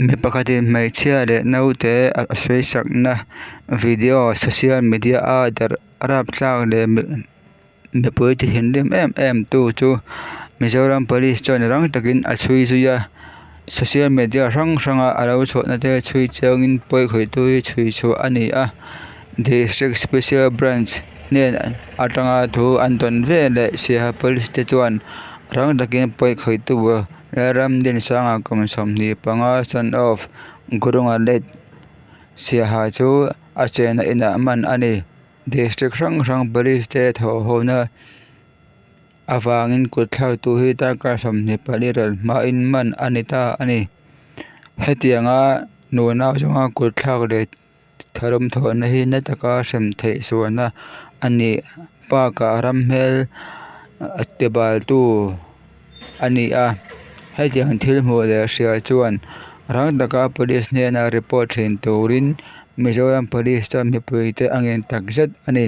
Mi pakhatin hmeichhia leh naute a sawisakna video social media a darh rapthlak leh mipui ti thinrim em em tu chu Mizoram Police chuan rang takin a chhui zui a. Social media hrang hranga a lo chhuahna te chhui chiangin pawi khawihtu hi chhui chhuah a ni a. District Special Branch hnen atanga thu an dawn veleh Siaha Police te chuan rang takin pawi khawihtu Lalramdinsanga kum 25 son of Gurunga late Siaha chu a chenna inah man a ni. District hrang hrang Police te thawhhona avangin kut thlaktu hi darkar 24 ral hmain man a ni ta a ni. Hetianga nunau chunga kut thlak leh tharum thawhna hi na taka hrem theih sualna a nih bakah ram hmel tibaltu a ni a. Hetiang thil hmuh leh hria chuan rang taka police hnena report thin turin Mizoram Police chuan mipuite a ngen takzet a ni.